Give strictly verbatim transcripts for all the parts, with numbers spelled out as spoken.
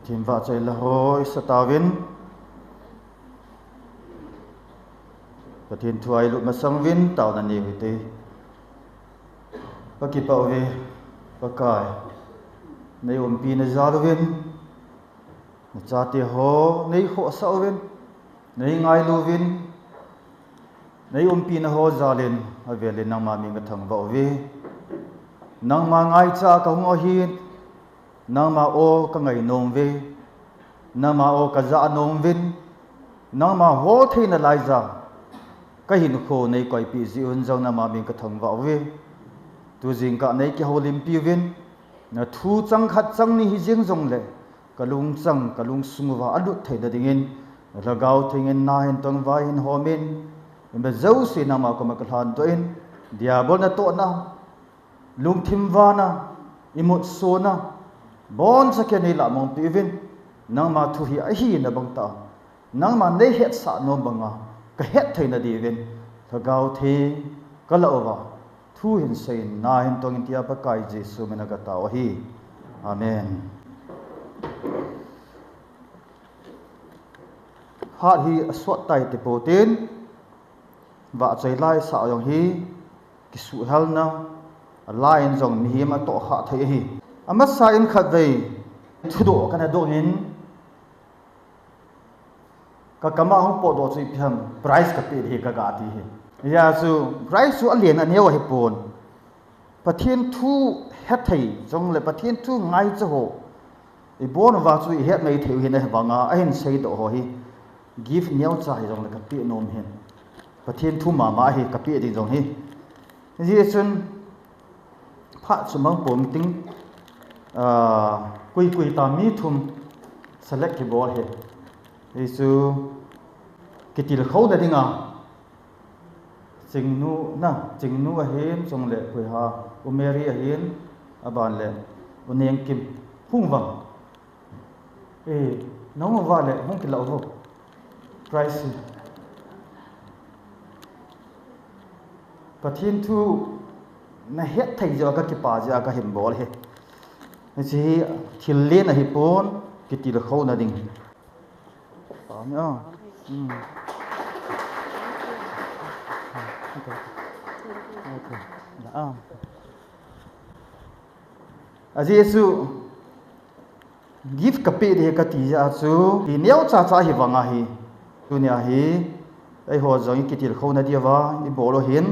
Thim vah cei la hawi sa tauvin, Pathian thu ai lut masang vin tauna ni hui te. Pa kipah uh hi, Pa kai, nei umpi na zal uvin, na chate haw nei khawhsah uvin, nei ngai luvin, nei umpi na haw zalin a velin nangma min ka thangvah uh hi. Nangma ngaica ka hung ahi. Nangma aw ka ngai nuam ve, nangma aw ka zah nuam vin, nangma hawl theina laiza ka hinkhua nei koipih zih un zong nangma min ka thangvah uh hi. Tuzingkah nei kiholimpi uvin, na thu cang khat cang nih hi zing zong le ka lungcang ka lungsung uva a lut theina dingin na Lhagau Thengin na hin tong vai hin hawmin, i ma zosi nangma koma ka hlan tuahin, Diabol na tawhna lungthim vana i mutsuana bawnsa kia nei lahmawngpih uvin, nangma thu hi ahi na bangta nangma nei hetsah nuam banga ka het theina dingin Lhagau Theng ka lah uva thu hin seiin na hin tongin tia Pa kai Jesu mina ka tau ahi. Amen. Hat hi a suat tai te potin vahcei lai sa zong hi kisuhhelna a lai-in zong mihim a tawh khah thei ahi. A masa in khatvei thudawh ka na dongin ka kamah hong pawtdawh cu ipi ham prize ka peh dih hi ka gah ti hi. Hia cu prize cu a lian a neu ahi pun. Pathian thu hethei zong le Pathian thu ngaica haw i bawn uva cu i het mei thei uh hin ahi banga a hin seidawh haw hi gift neuca hi zong le ka peh nuam hin. Pathian thu mahmah ahi ka peh ding zong hi. Hizih cun phah cu mang pawm ting, aa, kuikui ta mi thum select kibawl hi. Hi cu kitilkho na dinga Cingnu na, Cingnu ahin, cungle khuiha, U Mary ahin, a ban le U Neng Kim, hung vang. Eh, nang va le hung kilau vo. Price hi. Pathian thu na het thei zia ka kipa zia ka hin bawl hi. Hici hi thil len ahi pun, kitilkho na ding. Amen. Ah. Mm. Okay. Okay. Ah. A Jesu gift ka peh dih ka ti zia cu hi neu caca hi vang ahi. Tunia hi ei haw zong i kitilkho na dia va i bawl uh hin.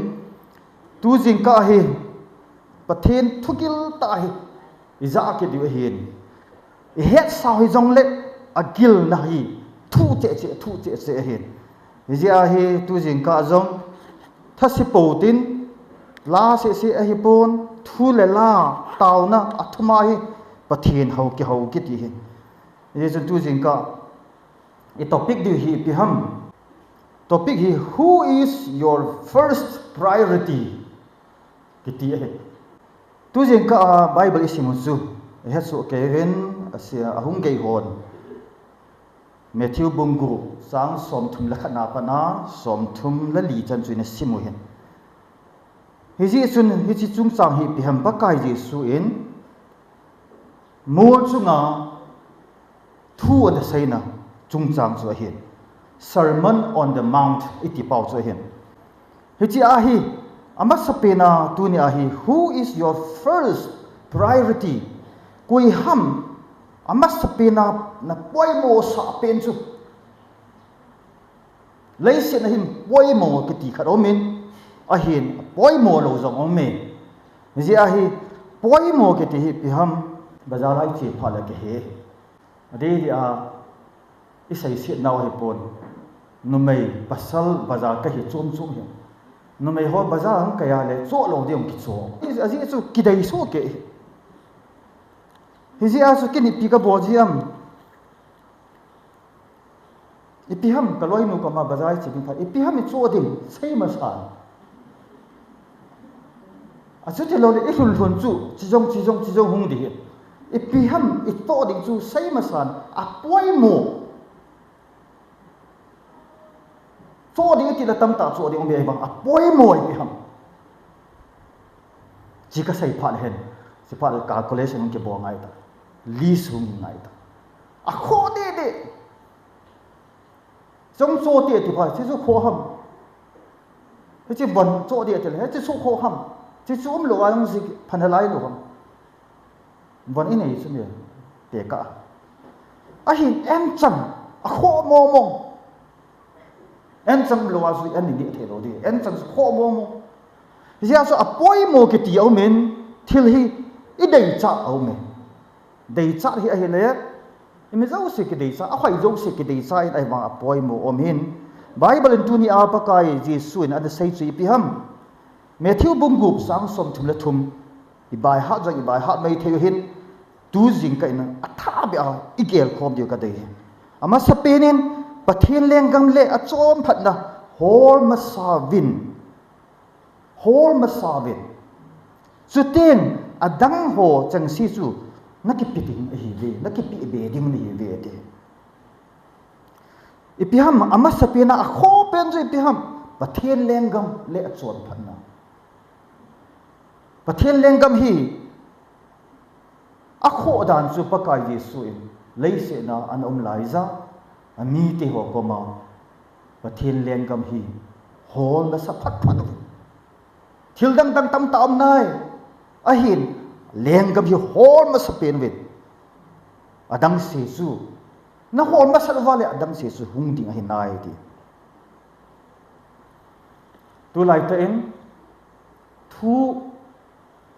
Tu zingkah hi Pathian thugil ta hi i zah kit dih uh hin. I hetsau hi zong le a gilna hi thuh cehceh, thuh cehceh ahi. Hizia hi tu zingkah zong thasi potin la sehseh ahi pun thu le la tauna a thuma hi Pathian ho kiho kiti hi. Hizia cun tu zingkah i topic dih hi ipi ham. Topic hi who is your first priority kiti ahi. Tu zingkah a Bible i sim uh cu i hetsuh kei ven a si a hung gei hawn. Matthew bung guh cang sawmthum le khatna pana sawmthum le li can cu in a sim uh hin. Hizih cun hici cungcang hi ipi ham Pakai Jesu in mual cunga thu a na seina cungcang cu ahi. Sermon on the Mount i ti pau cu ahi. Hici ahi a masa pena tuni ahi who is your first priority? Koi ham a masa pena na poimaw sah pen cu? Leiset na hin poimaw kiti khat om in ahin poimaw lo zong om e. Zia ahi poimaw kiti hi ipi ham bazar lai ci pha le ke he. A dei dia i seisiat nau ahi pon. Numei pasal bazar ka hi cuamcuam hi. Numei haw bazar ang kaya le cawh lo ding kicaw. A zia cu kidei suak kei hi. Hi zia cu kinipi ka bawl ziam. Ipi ham ka lawinu ka ma bazar i ci ding pha ipi ham i cawh ding sei masa. A cu ti lo le i hlunhlun cu cizong cizong cizong hung dih hi. Ipi ham i cawh ding cu sei masa a puai maw? Cawh ding i ti la tamtah cawh ding om i bang a puai maw ipi ham? Ci ka sei phah le hen ci phah le calculation hung kibawl ngai ta. List hung ngai ta. A khawh dehdeh. Zong cawteh ti pha, ci cu khawh ham. Hici von cawteh ti le, hici cu khawh ham. Ci cu um lo a zong zik phan a lai lo ham. Von i nei cu mi te ka. Ahin en cang a khawh mawngmawng. En cang lo a zui en i nih thei lo ding. En cang cu khawh mawngmawng. Ziah cu a poimaw kiti a um in thil hi i deicah a um in. Deicah hi ahileh i mi zosia kideicah, a hoih zosia kideicah in ahi vang a poimaw om hin. Bible in tuni a Pakai Jesuh in a na sei cu ipi ham. Matthew bung guk sang sawm thum le thum i baihat zong i baihat mai thei uh hin. Tu zingka in a tha bia i gelkhawm dih uh ka dei hi. A masa penin Pathian lenggam le a cawmphatna hawl masa vin. Hawl masa vin. Cutin a dang haw cengsi cu na kipi ding ahi ve, na kipi be ding ahi ve a ti. Ipi ham a masa pena a khaw pen cu ipi ham Pathian lenggam le a cawmphatna. Pathian lenggam hi a khawh dan cu Pakai Jesuh in leisehna an um lai zah a mite haw koma Pathian lenggam hi hawl nasa phatphat uh. Thil dangdang tamtah om nai ahin lenggam hi hawl masa pen uh in a dang se cu na hawl masa lo vale a dang se cu hung ding ahi nai ti. Tu laitah in thu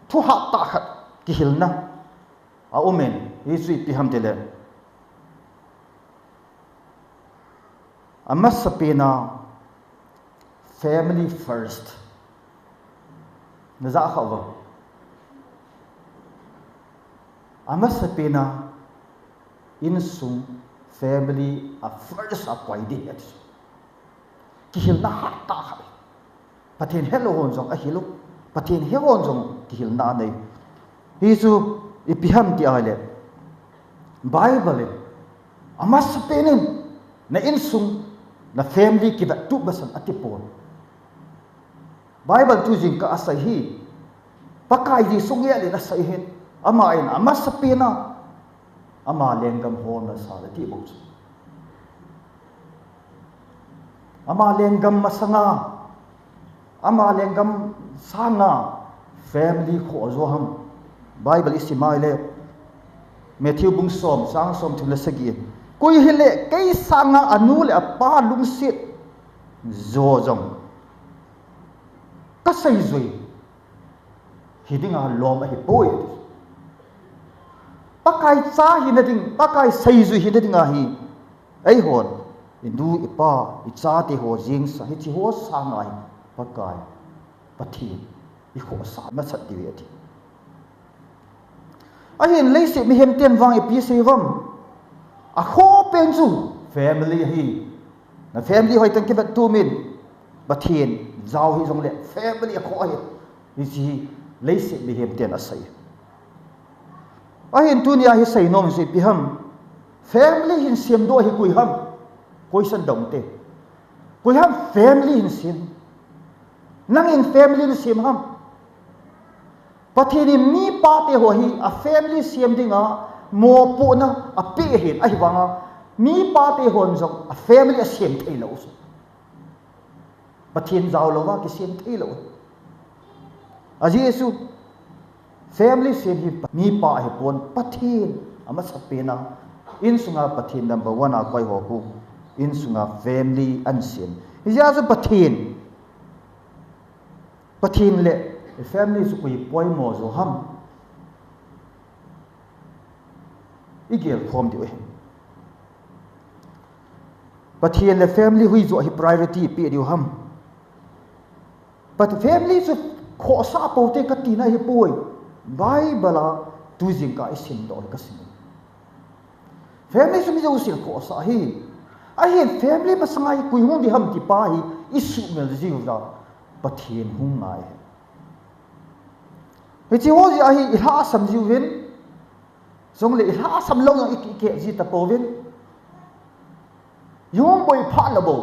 thu hattah khat kihilna a um in hi cu ipi ham ti le a masa pena family first na zah khauh va a masa pena innsung family a first a kuai dih a ti. Kihilna hattah khat. Pathian helo hon zong a hilo. Pathian he hon zong kihilna a nei. Hi cu ipi ham ti ai le Bible in a masa penin na innsung na family kibat tuh basan a ti pawl. Bible tu zingka a sai hi. Pakai Jesuh ngial in a sai hin. Amah in a masa pena ama lenggam hawl nasa le ti bawk cu. Ama lenggam masanga ama lenggam sanga family khawh zaw ham. Bible i sim ai le Matthew bung sawm sang sawm thum le sagih in kui hi le kei sanga a nu le a pa lungsit zaw zong ka seizui hi dinga lawm ahi poi. Pakai ca hi nading Pakai seizui hi nadinga hi ei hawn i nu i pa i cate haw zingsa hi ci haw sanga hi Pakai Pathian i khawhsa nasat dih a ti. Ahin leisih mihemten vang i pi sei vam a khaw pen cu family ahi. Na family hoih teng kivat tumin Pathian zau hi zong le family a khaw ahi. Hi ci hi leisih mihemten a sei. Ahin tuni a hi sei nuam si pi ham. Family hin siam dawh hi kui ham. Koi san dongte. Kui ham family hin siam. Nangin family na siam ham. Pathian in mi pate haw hi a family siam dinga mawpuakna a peh hin ahi vanga mi pate hawn zong a family a siam thei lo uh. Pathian zau lo va kisiam thei lo uh. A Jesuh family siam hi mi pa ahi puan Pathian a masa pena inn sunga Pathian number one a koi haw ku inn sunga family an siam. Hi Jesuh Pathian Pathian le family cu kui poimaw zaw ham. I gelkhawm dih uh hi. Pathian le family hui zuah hi priority peh dih uh ham. But family cu khawhsa pote ka tina hi puai. Bible a tu zingka i sim dawh hi ka sim. Family cu mi zosia khawhsa hi. Ahin family masanga hi kui hung dih ham ti pa hi i suhmel ziu za Pathian hung ngai hi. Hi ci haw zia hi i hla a sam ziu vin zong le i hla a sam lo zong i keh zi ta po vin. I hung boi phah lo bo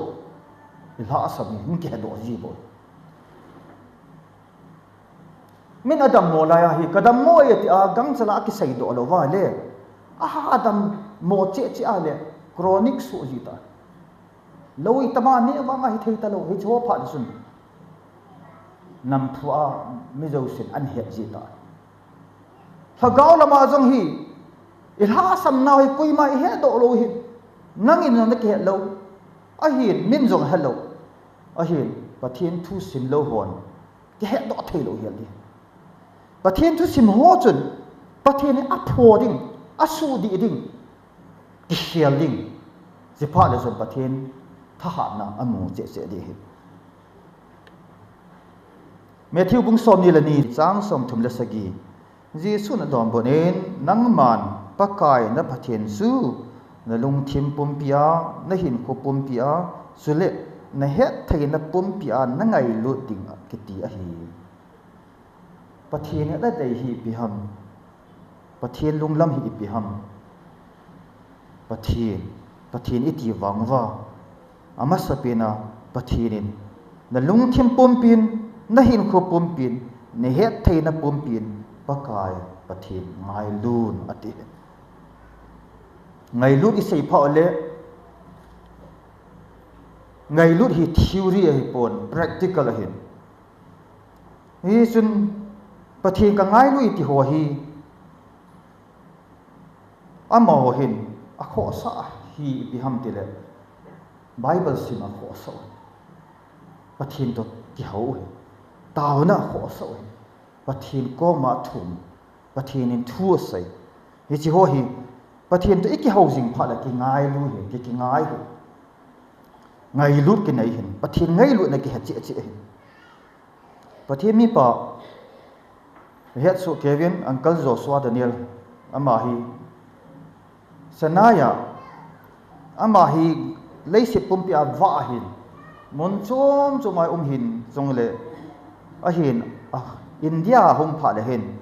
i hla a sam hi hung keh dawh zi bo. Min a dam maw lai a hi ka dam maw e ti a gangchala a kisei dawh lo va le a ha a dam Maw ciahciah a le chronic suah zita. Lo i tama nih vang a hi thei ta lo, hi chaw phat sun. Namphu a mi zo sin an het zita. Hlagau lama zong hi, i lhasamna hi kuima i het dawh lo hi. Nangin zong na kihet lo. Ahin, min zong het lo. Ahin, Pathian thu sim lo hawn kihet dawh thei lo hial dih. Pathian thu sim haw cun Pathian in a phaw ding, a suh dih ding, kikhial ding. Ziphah le zong Pathian thahatna a mu cehceh dih hi. Matthew bung sawm ni le ni cang sawm thum le sagi. Jesuh na dawm bunin, nangman Pakai na Pathian cu na lungthim pumpi a, na hinkhua pumpi a, cule na hettheihna pumpi a na ngailut ding a kiti ahi. Pathian in a dei hi ipi ham? Pathian lunglam hi ipi ham? Pathian, Pathian i ti vangva, a masa pena Pathian in na lungthim pumpin, na hinkhua pumpin, na hettheihna pumpin Pakai Pathian ngailun a ti. Ngailut i sei phah le ngailut hi theory ahi pon, practical ahi. Hi cun Pathian ka ngailut i ti haw hi. Amau hin a khawhsah hi ipi ham ti le Bible sim a khawhsah uh hi. Pathian tawh kiho uh hi. Tauna a khawhsah uh hi. Pathian kawma thum. Pathian in thu a sei. Hi ci haw hi. Pathian tawh i kiho zing phah le kingailut hi. Ki, kingai hi. Ngailut kinei hin. Pathian ngailutna kihet ciahciah hin. Pathian mipa, Hetsu Kevin, Uncle Joshua Daniel, amah hi Chennai ah, amah hi leiset pumpi ah vah ahin, mun cuamcuam ah um hin zong le ahin, ah, India ah hong phah le hin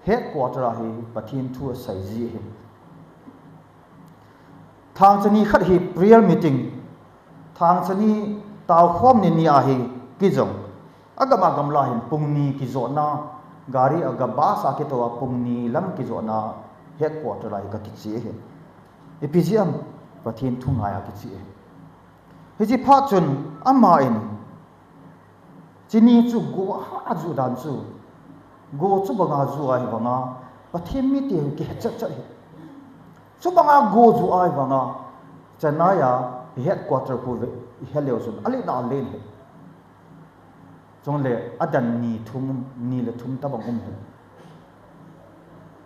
headquarter ah hi Pathian thu a sai zi ahin. Thangcani khat hi prayer meeting, thangcani taukhawm ni ni ah hi kizong. A gam a gamla hin pung ni kizawhna, gari a ga bus a kito a pung ni lam kizawhna headquarter lai ka kici hi. Ipi ziam Pathian thu ngai a kici hi. Hici phat cun amah in cini cu go a zuh dan cu, go cu banga zuh ai banga Pathian mi ti kihet cetcet hi. Cu banga go zuh ai banga Chennai a headquarter khu ve i hel leu cun a lehna a len hi. Cun le a dan ni thum, ni le thum tabang um hi.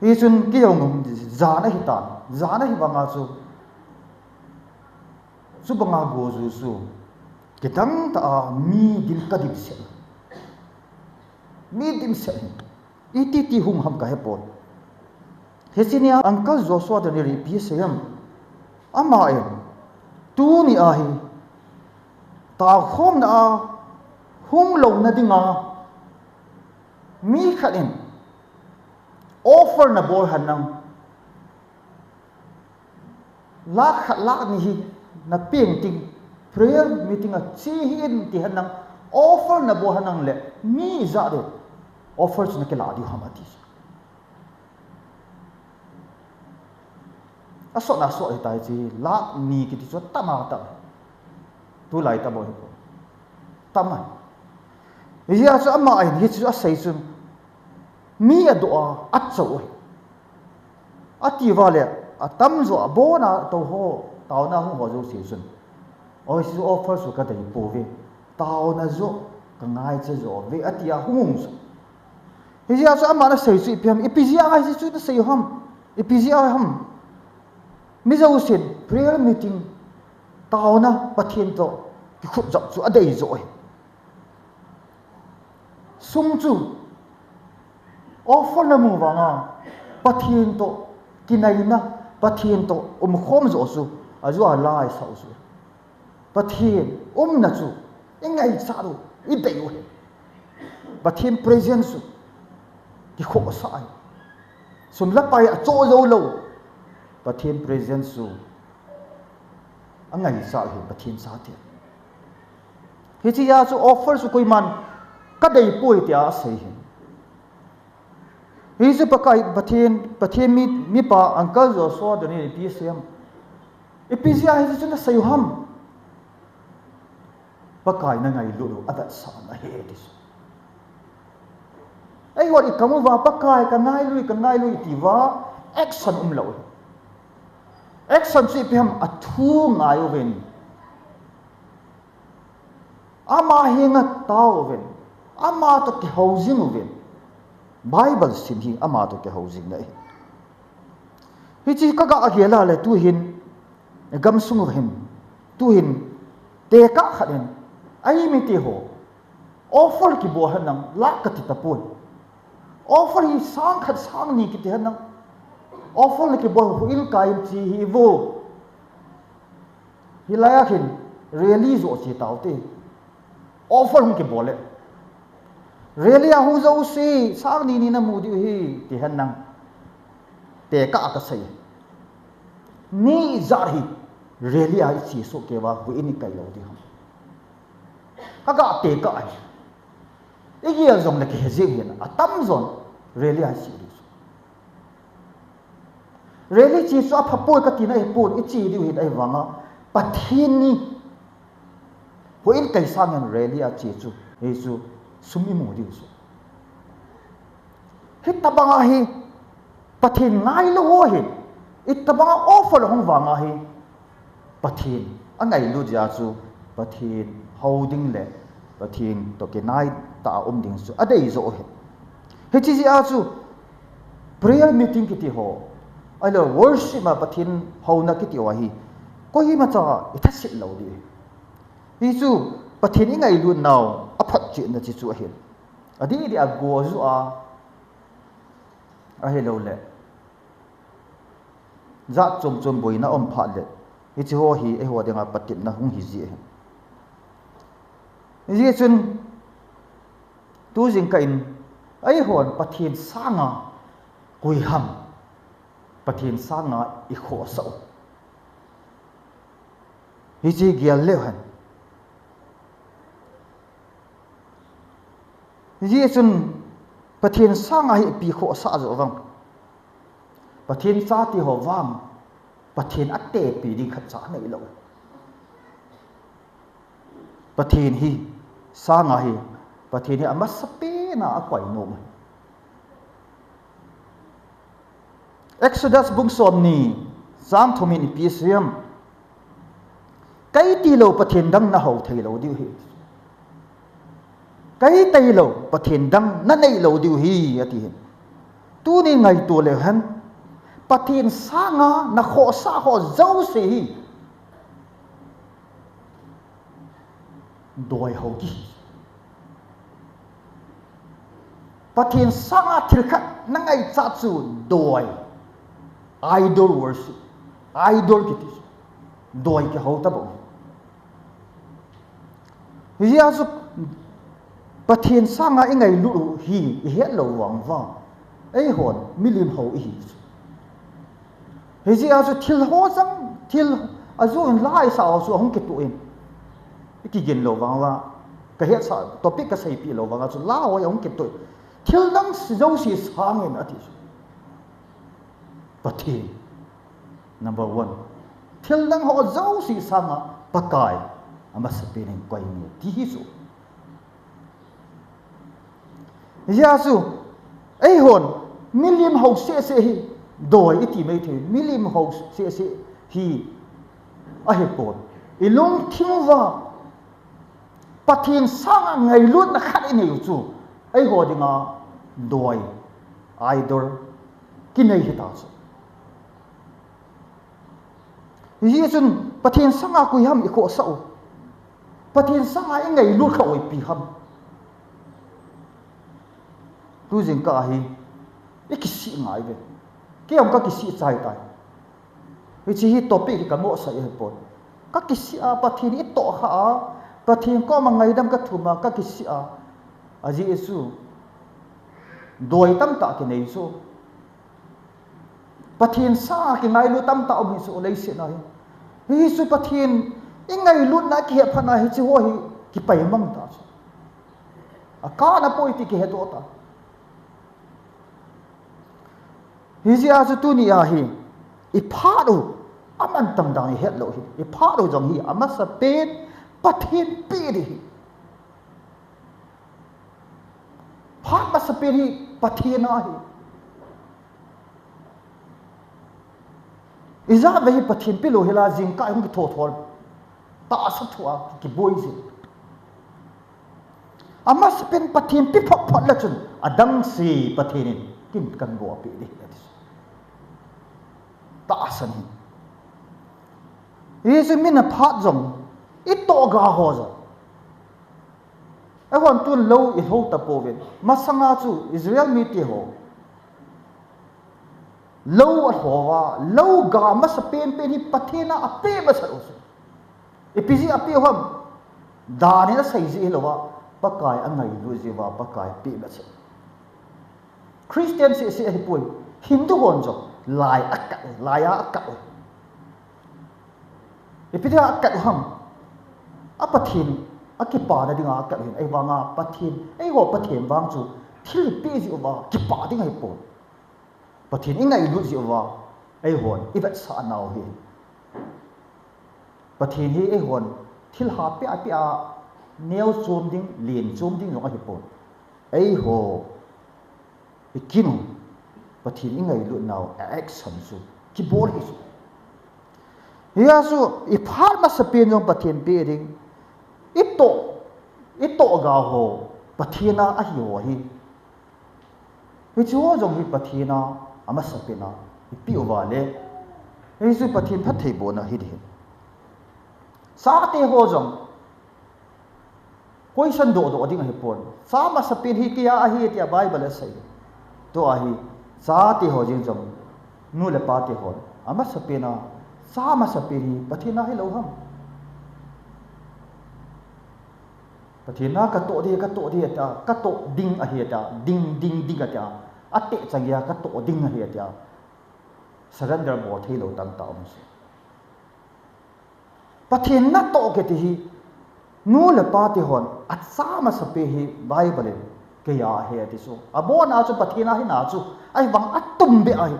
Hi cun kei zong zan ahi tan, zan ahi banga cu, cu banga go zu cu kidang ta a mi dim ka dim seh. Mi dim seh hi. I titi hung ham ka he pawl. Hi sini a Uncle Joshua Daniel i pi sayam. Amah in tuni ahi taukhawmna a hung lo nadinga mi khat in offer na bawl han nang, lak khat lak nih hi na peng ting, prayer meeting a ci hi in ti han nang, offer na bawl han nang le mi zah deuh offer cu na kilah dih ham a ti. A sawhna sawh hi ta hi ci, lak ni kiti cu a tam a tam. Tu lai tam aw hi ko. Tam a. Hi a cu amah in hi cu a sei cun mi a dawh a, a co aw hi. A ti va le a tam zawh a bawn a to haw, tauna hung haw zo si cun. Aw hi cu offer cu ka dei paw ve. Tauna zawh ka ngai cia zawh ve a ti a hung hung zawh. Hi ziah cu amah na sei cu ipi ham, ipi ziah a hi cu na sei uh ham, ipi ziah a ham. Mizo sin prayer meeting tauna Pathian tawh kikhut zawh cu a dei zawh hi. Sum cu offer na mu vanga Pathian tawh kinaina, Pathian tawh umkhawm zawh cu a zuah lai sauh cu. Pathian umna cu i ngaihsah uh, i deih uh hi. Pathian presence cu kikhawhsah hi. Sum le pai a cawh zo lo. Pathian presence cu a ngaihsah uh hi Pathian sa tiah. Hi ci a cu offer cu kuiman ka dei puai tiah a sei hi. Hi cu Pakai Pathian, Pathian mi, mipa Uncle Joshua Daniel pi siam. Ipi zia hi ci cun a sei uh ham? Pakai na ngailut uh a vetsahna hi e ti. Ei huat i kam uh va, Pakai ka ngai lui, ka ngai lui ti va, action um lo hi. Action ci pi ham, a thu ngai uh ven. Ama hi ngat ta uh ven. Ama tawh kiho zing uh ven. Bible sin hi ama tawh kiho zing na hi. Hi ci ka gah a gel a le tuhin, gam sung uh hin, tuhin, tekah khat in, ai mite haw, offer kibawl hen nang, lak ka ti ta puai. Offer hi sang khat sang ni kiti hen nang. Offer le kibawl hu in kai in ci hi vo. Hi lai ah hin, rally zawh ci tau te. Offer hong kibawl le. Rally ah hu zo si, sang ni ni na mu dih uh hi, ti hen nang. Tekah a ka sei. Ni zah hi, rally ah i ci suk kei va, hu in i kai lo dih hang. Ka gah tekah hi. I gial zong le kihe ziau hi na, a tam zong rally ah i ci dih. Rally ci cu a pha puai ka tina hi pun i ci dih uh hi na, ahi vanga Pathian ni. Hu in kai sangin rally a ci cu, hi cu sum i mu dih uh cu. Hi tabang ah hi Pathian ngai lo haw hi. I tabang ah offer hong vanga hi. Pathian a ngailut zia cu Pathian ho ding le Pathian tawh kinai ta a um ding cu a dei zawh hi. Hi ci zia cu prayer meeting kiti haw, a lo worship a Pathian ho na kiti haw hi. Koi hi maca i thasit lo dih hi. Hi cu Pathian i ngailut nau a phot cih na ci cu a hi. A dih dih a gua zu a, a hi lo le. Zat cuamcuam buaina om phah le, hi ci haw hi, ei haw dinga patipna hung hi zi hi. Hi zi cun, tu zing ka in, ei hawn Pathian sanga kui ham, Pathian sanga i khawhsah uh. Hi ci gial leu hen. Hi ci cun Pathian sanga hi pi khawhsah zawh vang. Pathian ca ti haw vang, Pathian a tepi ding khat ca a neih lo. Pathian hi, sanga hi, Pathian hi a masa pena a kuai nuam. Exodus bung sawm ni, sang thum in ipi a siam. Kei ti lo Pathian dang na ho thei lo dih uh hi. Kei tei lo Pathian dang na neih lo dih uh hi, a ti hi. Tuni ngaitu leu hen, Pathian sanga na khawhsah khawh zo si hi. Dawi ho ki. Pathian sanga thil khat na ngaih cah cu dawi. Idol worship. Idol kiti. Dawi kiho ta bawh. Hi a cu Pathian sanga i ngailut uh hi i het lo vangvang. Ei hawn milim ho i hi cu. Hi zia cu thil haw cang, thil a zu in la i sa haw cu a hong kituh in. I kigin lo vangvang. Ka het sa topic ka seipih lo vangvang cu la haw a hong kituh. Thil dang zo si sangin a ti cu. Pathian. Number one. Thil dang haw zo si sanga Pakai. A masa penin koi ni ti hi cu. Hi zia cu, ei hawn, milim ho sehseh hi, dawi i ti mai thei, milim ho sehseh hi, a hi pawl. I lungthim va, Pathian sanga ngailutna khat i nei uh cu, ei haw dinga dawi, idol, kinei hi ta cu. Hi cun Pathian sanga kui ham i khawhsah uh. Pathian sanga i ngailut kha uh i pi ham. Tu zingka ahi, i kisih ngai ve. Kei om ka kisih cai tai. Hi ci hi topic hi ka mawhsai ahi pawl. Ka kisih a Pathian i tawh kha a, Pathian kawma ngaidam ka thum a ka kisih a. A zi i cu. Dawi tamtah kinei cu. Pathian sanga kingailut tamtah om hi cu leiset ah hi. Hi cu Pathian i ngailutna a kihehphatna hi ci haw hi kipai mang ta cu. A kan a pawi ti kihe tawh ta. Hi zia cu tuni ah hi i phat uh. A man tangdang i het loh hi. I phat uh zong hi, a masa pen Pathian pi ding hi. Phat masa pen hi Pathian a hi. I zat ve hi Pathian pi lo hi la, zingkah hong kithawthaw, tahsa thu a kibuai zin. A masa pen Pathian pi photphot le cun a dang si Pathian in kin kan buapi ding hi. Tahsan hi. Hi si min a phat zong i tawh ga haw zong. A huan tun lo i ho ta po ven. Masanga cu Israel mi te haw lo a thaw a, lo ga masa penpen hi Pathian a a peh masa lo si. I pi zi a peh huam. Dan in a sei zi hi lo a, Pakai a ngai lu zi a, Pakai peh masa. Khristian seh seh a hi puai. Hindu hawn zong lai a kat uh, lai a a kat uh. I pi zi a kat uh ham. A Pathian a kipa na ding a a kat uh hin. Ei vang a Pathian, ei haw Pathian vang cu thil i pi zi uh a kipa ding a hi puai. Pathian i ngaih lut zia uh a, ei hawn i vetsah nau hi. Pathian hi ei hawn thil ha piahpiah a neu cuam ding, lian cuam ding zong a hi pawn. Ei haw i kin uh Pathian i ngaih lut nau a action cu kibawl hi cu. Hi a cu i phat masa pen zong Pathian pi ding, i tawh, i tawh ga haw Pathian a a hi haw hi. Hi cu haw zong hi Pathian a a masa pen a i pi uh a le. Hi cu Pathian phat thei bawn a hi ding. Cate haw zong question dawhdawh ding a hi pawn. Ca masa pen hi kei a a hi tiah Bible a sei. Tua a hi cate haw zing zong nu le pate haw a masa pen a ca masa pen hi Pathian a hi lo ham. Pathian a ka tawh ding, ka tawh ding a tia, ka tawh ding a hi a tia, ding, ding, ding a tia, a teh cang ia ka tawh ding a hi a tia, surrender bawl thei lo tamtak om si. Pathian na tawh ke ti hi, nu le pa ti hawn a ca masa pe hi Bible in kei a hi a ti su. A bawn a cu Pathian a hi na cu, a hi vang a tum beh a hi,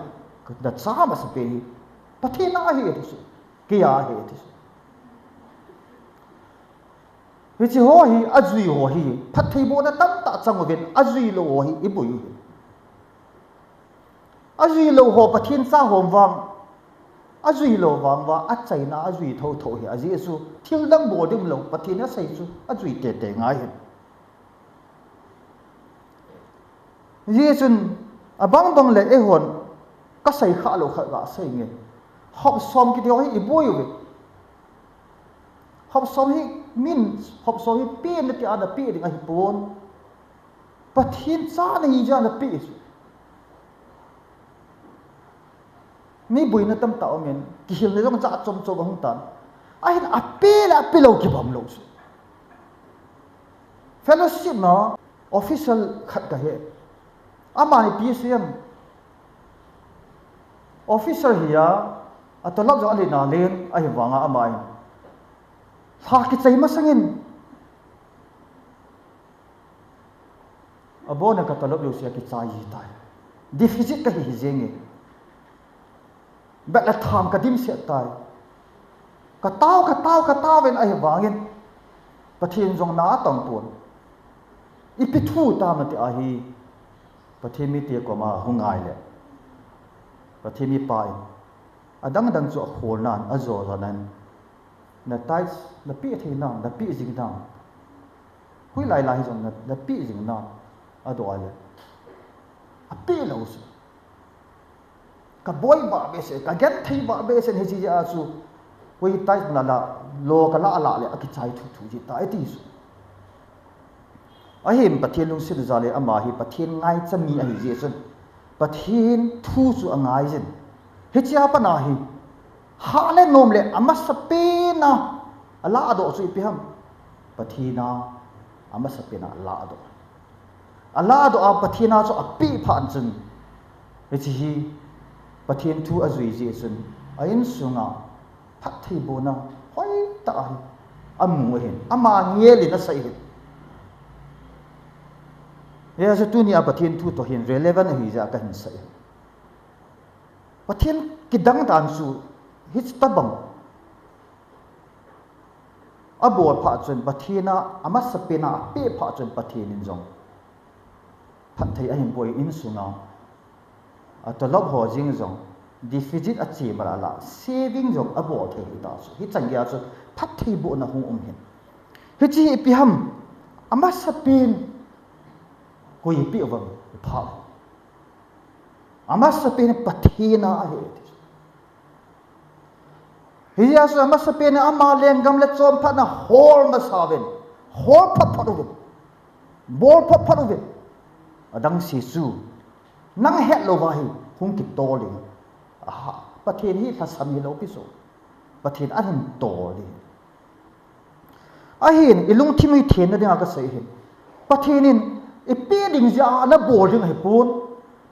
na ca masa pe hi Pathian a hi a ti su. Kei a hi a ti su. Hi ci haw hi, a zui haw hi, phat thei bawn a tamtak cang uh ven, a zui lo haw hi, i bui uh hi. A zui lo haw Pathian ca hawm vang, a zui lo vang va, a caina a zui thotho hi, a zia cu thil dang bawl ding lo, Pathian a sei cu a zui tete ngai hi. Zia cun a bangbang le ei hawn ka sei khah lo khat ka sei nge. Hop sawm kiti haw hi i buai uh ve. Hop sawm hi min, hop sawm hi pen na ti a na pi ding a hi pawn. Pathian ca na hi zia na pi cu. Mi buina tamtak om in, kihilhna zong zah cawmcawm a hung tan. A hin a pe le a pe lo kibang lo cu. Fellowship na official khat ka hi. Amah ni P C M officer hi a, a tawlap zong a lina len a hi vanga amah in hla kicei masangin a bawna ka tawlap lo sia kicai hi tai. Deficit ka hi hi zeng e. Bek le tham ka dimsiat tai. Ka tau, ka tau, ka tau in a hi vangin Pathian zong na a tang puan. I pi thu ta mati a hi Pathian mi te koma hung ngai le Pathian mi pa in a dangdang cu a khawl nan a zaw zaw nan na tais na pi thei nan na pi zing nan. Hui lai lai hi zong na, na pi zing nan a daw ai le a pi lo su. Ka buai bah behsen, ka gen thei bah behsen hi ci a cu hui tais na la law ka la la le a kicai thu thu ci ta i ti su. A hi Pathian lungsim za le ama hi Pathian ngai cami a hi zia cun Pathian thu cu a ngai zin. Hi cia pana hi ha le nom le a masa pena a la a daw cu i pi ham. Pathian a a masa pena a la a daw. A la a daw a Pathian a cu a pi phan cun hi ci hi Pathian thu a zui zia cun a inn sunga phat thei bawn a hoi ta a hi a mu a hin ama ngial in a sai hin. Hi a cu tuni a Pathian thu tawh hin relevant a hi zia ka hin sai hin. Pathian kidang dan cu Hih tabang a bawl phah cun Pathian a, a masa pen a a peh phah cun Pathian in zong phat thei a hi buai. Inn sungah a tawlop haw zing zong deficit a ci mah la, saving zong a bawl thei hi ta cu, hih can gei ah cu phat thei buaina hong um hi. Hih ci hi pi ham, a masa pen koi pi vang i phah. A masa pen Pathian a hi. Hih a sung a masa pen ama lenggam le cawmphatna hawl masa ven, hawl photphot uh ven, bawl photphot uh ven. A dang si cu nang het lo va hi hong kitawl ding. Aha, Pathian hi thlasam hi lo pi so, Pathian an hin tawl ding. Ahi in i lungthim hi thenna dingah ka sawi hi. Pathian in i peh ding zia a na bawl ding ahi pun,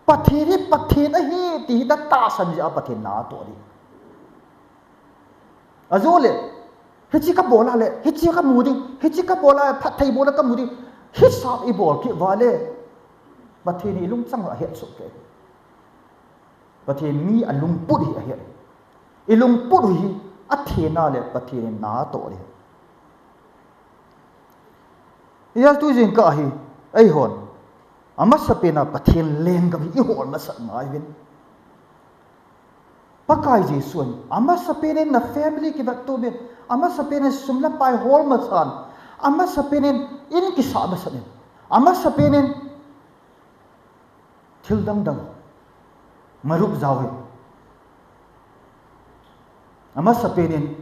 Pathian hi Pathian ahi ti hi na tahsan zia a Pathian na a tuah ding. A zo le, hici ka bawl a le, hici ka mu ding, hici ka bawl a phat thei bawl a ka mu ding, hih sap i bawl kih va le, Pathian i lungcang a het suk ke. Pathian mi a lungput hi a het. I lungput hi a thena le Pathian in na a tawh ding. Hia tu zingkah hi, ei hawn a masa pen a Pathian lenggam hi i hawl masak ngai vin. Pakai Jesu in a masa pen in na family kivat tu min, a masa pen in sum le pai hawl masan, a masa pen in inn kisah masan in, a masa pen in thil dangdang maruk zau hi. A masa pen in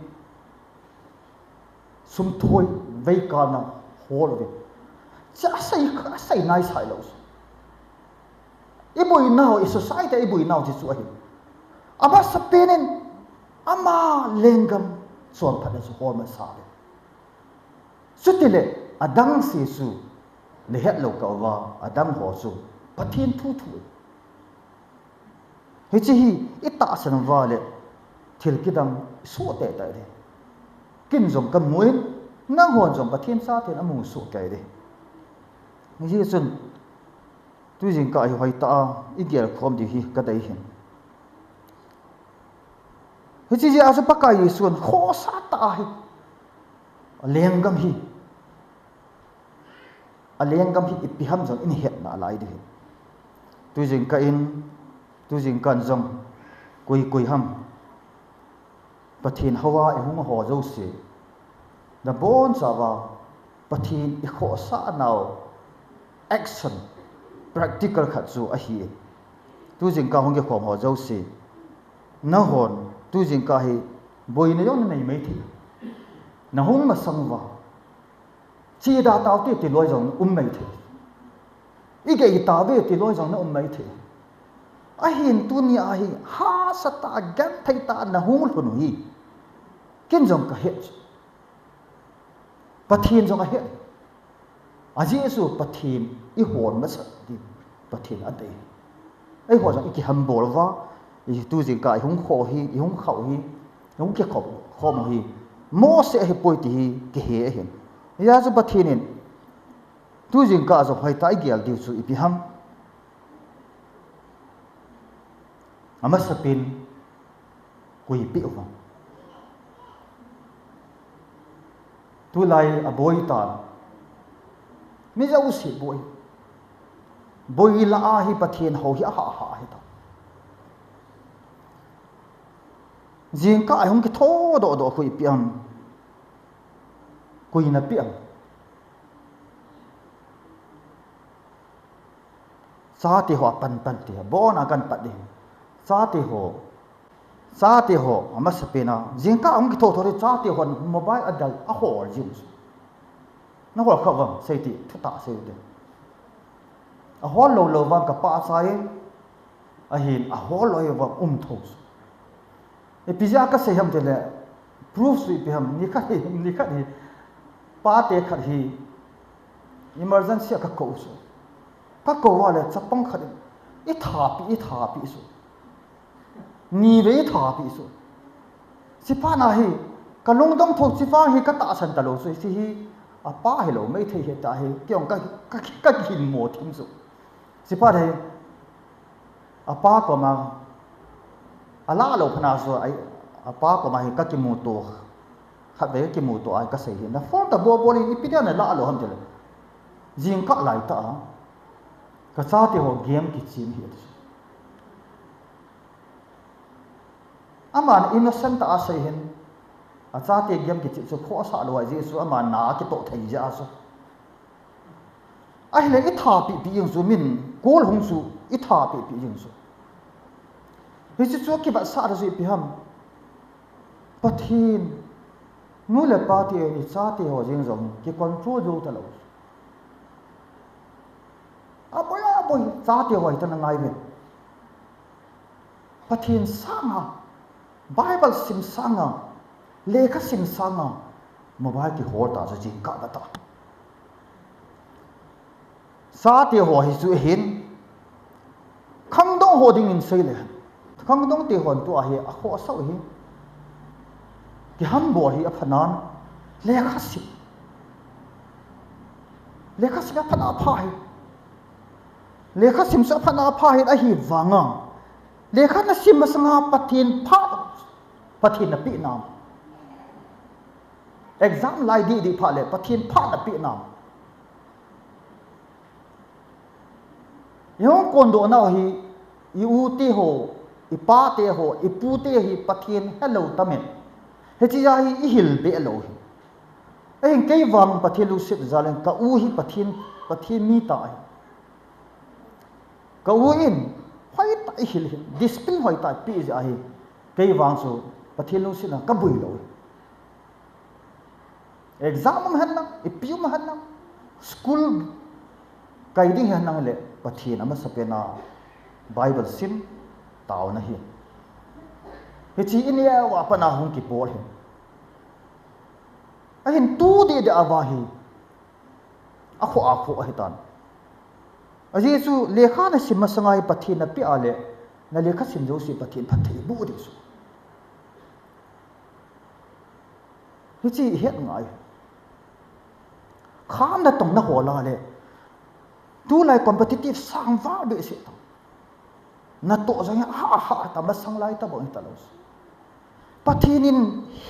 sumthuai veikalna hawl uh hi. Cia a sai, a sai nai sai lo. I buaina uh, i society i buaina uh ci cu ahi. A masa pen in ama lenggam suan phat le cu hawl masa le. Cuti le a dang si cu na het lo kah va, a dang haw cu Pathian thu thu. Hici hi i tahsan va le thil kidang i suah tehteh ding. Kin zong ka mu in, nang hawn zong Pathian sa ten a mu suah kei ding. Hici cun tu zingkah hi hoih ta a i gel khawm ding hi ka dei hin. Hici zia a cu Pakai Jesu in khawsa ta a hi a lenggam hi. A lenggam hi i pi ham zong in hetna a lai ding hi. Tu zingkah in, tu zingkah in zong kui kui ham. Pathian ho a i hung haw zo si. Na bawn sa va Pathian i khawsa nau action practical khat cu ahi. Tu zingkah hung kikhawm haw zo si. Na hawn tu zingkah hi buaina zong na nei mai thei. Na hung masang va. Cida tau ti ti luai zong na um mai thei. I gei ta ve ti luai zong na um mai thei. Ahin tuni ahi hasa ta gan thei ta na hung hlun uh hi. Kin zong ka het. Pathian zong a het. A Jesu Pathian i hawl masak ding Pathian a dei. Ei haw zong i kiham bawl va, i tu zingkah i hung khaw hi, i hung khauh hi, i hung kikhop khawm uh hi. Mose ahi puai ti hi kihe ahin. Hia cu Pathian in tu zingkah zong hoih ta i gel ding cu i pi ham. A masa pen koi pi uh. Tulai a bawi ta mi zo si bawi. Bawi la a hi Pathian ho hi a hah hah hi ta. Zingkah a hung kithaw dawhdawh koi pi am. Koi na pi am. Cate haw a panpan ti a bawn a kan pat ding. Cate haw, cate haw a masa pen a zingkah a hung kithaw thawh ding cate haw mobile a dal a hawl zing. Na hawl kha vang sei ti thutah sei ding. A hawl lo lo vang ka pa a sai. Ahin a hawl lo vang um tho. I pi zia ka sei ham te le proof sui pi ham ni khat hi, ni khat hi. Pate khat hi emergency a ka ko su. Ka ko a le chapang khat hi i thapi, i thapi su. Ni ve i thapi su. Sipana hi ka lungdong tho sipang hi ka tahsan ta lo su. Si hi a pa hi lo mai thei hi ta hi. Kiong ka, ka, ka kin mo thim su. Sipana hi a pa koma a la lo phana su ai a pa kawmah hi ka kimuto, khatvei ka kimuto ai ka sei hi. Na phone ta bualbual in ipi dia na lah lo ham ti le, zingkah laitah a ka chate haw game kicim hi a ti. Aman innocent tah a sei hin, a chate game kicim chu khawhsah lo ai zia chu ama na a kitawh thei zia a chu. Ahile i thapihpih zing chu, min kul hung chu i thapihpih zing chu. Hichi chu a kivatsah ta chu ipi ham? Pathian, nu le pate in i chate haw zing zong kicontrol zo ta lo. A boi a boi chate haw hi ta na ngai ve. Pathian sanga, Bible sim sanga, lekha sim sanga, mobile kihawl ta chu zingkah va ta. Chate haw hi chu hin, khangdong haw dingin sei le, khangdongte hawn tua hi a khawhsah uh hi. Kihambawl hi a phanan, lekha sim. Lekha sim a phan a pha hi. Lekha sim chu a phan a pha hi ahi vanga, lekha na sim masanga Pathian pha, Pathian na pihnam. Exam lai dihdih phah le Pathian pha na pihnam. I hong kawndawhnau hi, i ute haw, i pate haw, i pute hi Pathian he lo tamen. Hichi a hi i hil beh lo hi. Ahin kei vang Pathian lungsim zalin ka u hi Pathian, Pathian mi ta hi. Ka u in hoitah i hil hi, discipline hoitah i pih zia hi. Kei vang chu Pathian lungsim a ka bui lo hi. Exam um hen lang, ipi um hen lang, school kai ding hen lang le Pathian a masa pena Bible sim tauna hi. Hichi in i a wa pana hong kipawl hi. Ahin tu dede a va hi. A khawh a khawh ahi tan. A Jesu lekha na sim masanga hi Pathian na pia le na lekha sim zo si Pathian phat thei bu dih su. Hichi i het ngai. Kham na tong na haw la le, tulai competitive sang val beh si tong. Na tawh zong hi a ha a ha ta masang lai ta bawng hi ta lo. Pathian in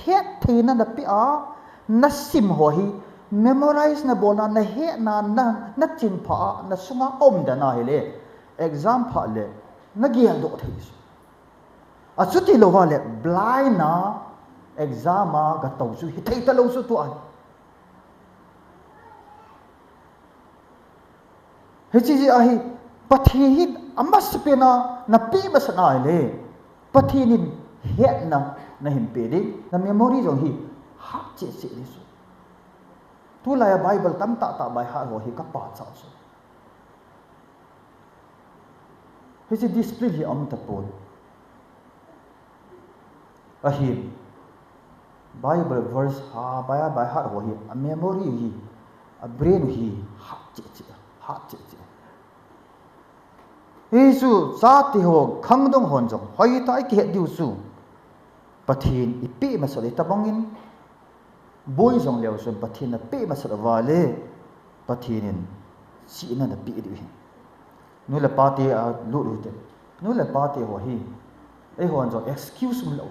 het theina na pia, na sim haw hi, memorize na bawlna, na hehna, na, na cin pha a, na sunga om dana hi le, exam phah le, na gial dawh thei su. A cuti lo va le blind a exam a ga to cu hi thei ta lo cu tua hi. Hi ci zia hi Pathian hi a masa pena na pi masa na le Pathian in hetna na hin pe ding na memory zong hi hak cih cih ni su. Tulai a Bible tam tak tak bai hak haw hi ka pa cau su. Hici discipline hi a om ta puai. Ahin Bible verse ha bai bai hat haw hi a memory hi a brain hi hat cih cih hat cih cih. Hi cu ca ti haw khangdong hawn zong hoi ta i kihet diu cu Pathian i pi masa le ta bangin Bawi zong leu sun Pathian na peh masat a va le Pathian in sihna na peh dih hi. Nu le pate a lut uh te, nu le pate haw hi ei hawn zong excuse um lo.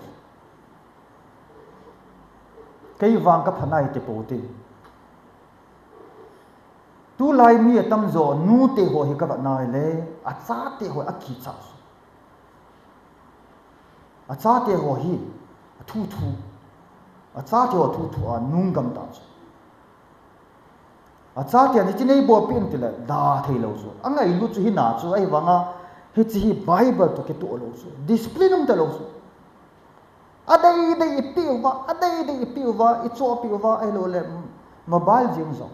Kei vang ka phanai te po te. Tulai mi a tamzaw nute haw hi ka vat nai le a cate haw a kicah. A cate haw hi a thuthu, a cate haw a thuthu a nung gamta cu a cate a nici nei bawlpi in tila da thei lo cu a ngailut cu hi na cu ahi vanga hici hi Bible tawh kituah lo cu discipline um ta lo cu. A deidei i pi uva, a deidei i pi uva, i cuahpi uva ahi lo le mobile zing zong